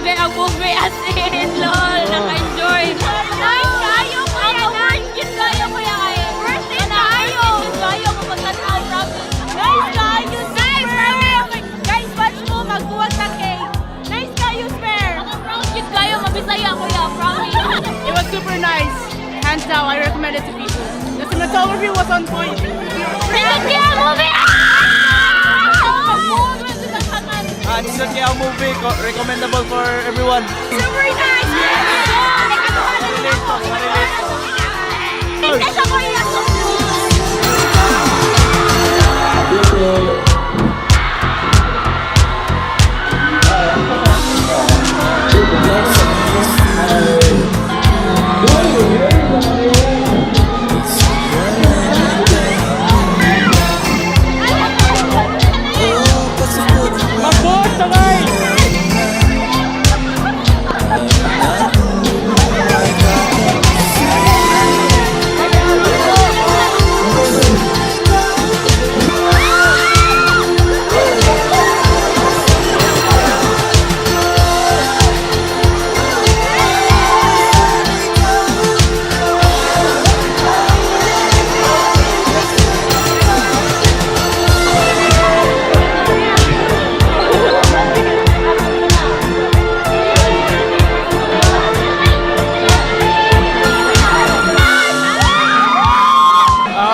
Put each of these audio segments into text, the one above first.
Jud ang movie, as in, lol, naka-enjoy. Nice kayo, kuya. Worth it kayo, kuya. Worth it kayo. Kayo, mapagtanaw, promise. Nice kayo, nice, promise. Guys, watch mo, magbuwag na cake. Nice kayo, swear. Proud jud kayo, mabisaya, kuya, promise. It was super nice. Hands down, I recommend it to people. The cinematography was on point. Nindot kaya movie! Ah, nindot kaya ang movie, recommendable for everyone. Super nice! Relate to, relate to. Siya, kuya. Mag-board sakay!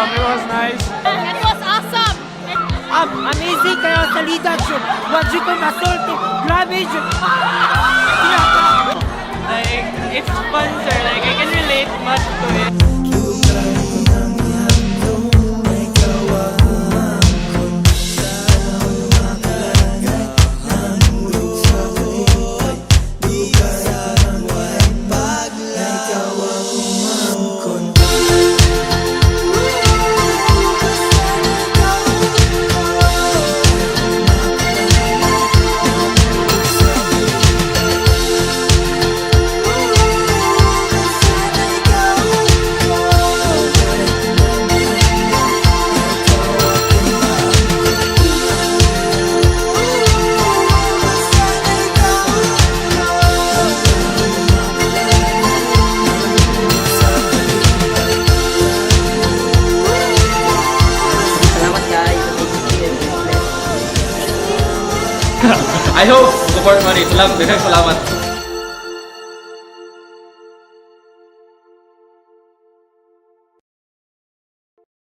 It was nice. It was awesome! Amazing kayo sa leadership. Wa jud ko masulti. Grabe jud. Like, it's fun, sir. Like, I can relate much to it. Salamat, guys. Amazing and bless. I hope support money. Salamat, daghang salamat.